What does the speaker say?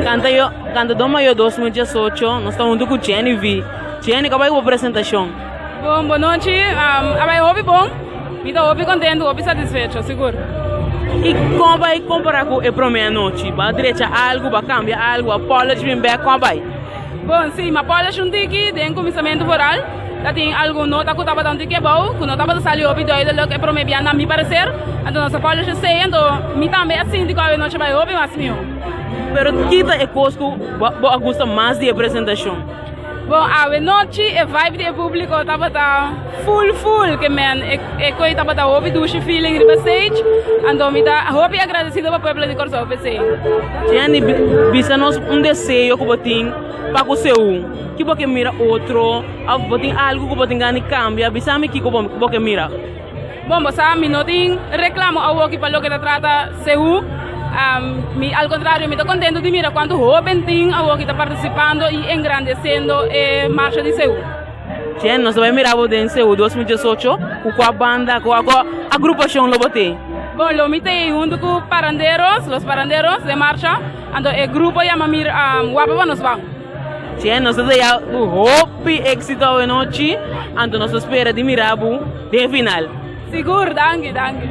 Kanta yo, Kantadó Mayó 2018, nos ta huntu ku Jenny V. Jenny, kaba bo presentashon? Bon, bon nochi. A bai hopi bon. Mi ta hopi kontentu, hopi satisfecho, sigur. I kon a bai kompará ku e promé anochi? Bo a drecha algu, bo a kambia algu, bo a polish bin bèk, kon a bai? Bon, si, mi a polish un tiki den kuminsamentu foral. Ta tin algun nota ku tabata un tiki abou, ku no tabata sali hopi duidelik e promé bia na mi pareser. Anto nos a polish esei, anto mi tambe a sinti ku awe nochi a bai hopi mas mihó. Pero kita e kos ku bo a gusta mas di e presentashon? Bon, awe nochi e vibe di e publico tabata full full ke men e koe tabata hopi dushi feeling riba stage anto mi ta hopi agradecido pa pueblo di Kòrsou p'esei. Jenny, bisa nos un deseo ku bo tin pa ku Seú. Ki bo ke mira otro òf bo tin algu ku bo tin gana di kambia? Bisa mi kiko bo ke mira. Bon, bo sa mi no tin reclamo awoki pa loke ta trata Seú. Mi al contrario mi ta contento di mira cuanto hoben tin awoki ta participando y engrandeciendo e marcha di Seú. Jen, nos ta bai mira bo den Seú 2018 cu cua banda, cua agrupacion lo bo tin? Bon, lo mi ta hunto cu Paranderos, Los Paranderos den marcha, anto e grupo yama Wapa pa nos ban. Jen, nos ta desea bo hopi exito awe nochi, anto nos ta spera di mira bo den final. Sigur, danki, danki.